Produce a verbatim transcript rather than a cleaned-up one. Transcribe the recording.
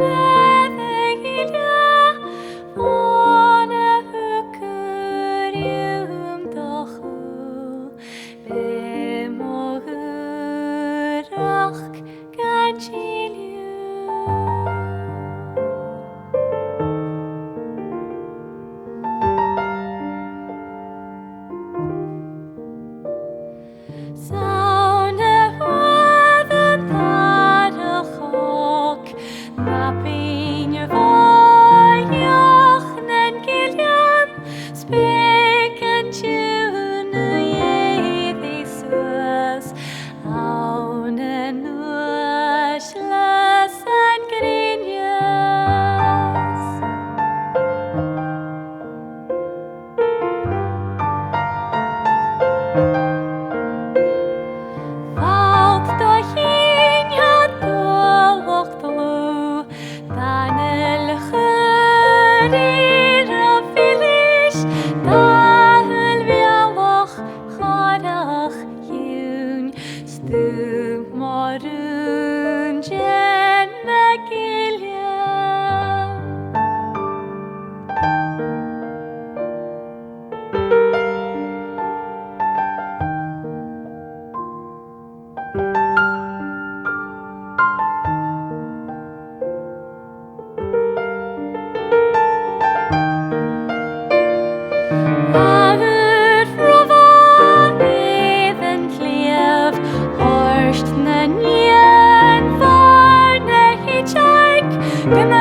Bheir a' ghille bhon a thug thu rium do chùl, beir mo dhùrachd gan tilleadh. 'S ann a bhuail an t-earrach òg, na binn bhòidheach nan gillean, 's beag an t-iongnadh a dh'èirich suas ann an uaislean san grinneas. Falt do chinneadh, dualach dlùth, d' anail chur ro mhilis, d' athair bhealach chorrach chiùin, 's tu mo rùn den na gillean. Athair ro mhath air an t-sliabh, thoirt nan eun far na h-uiteig, gun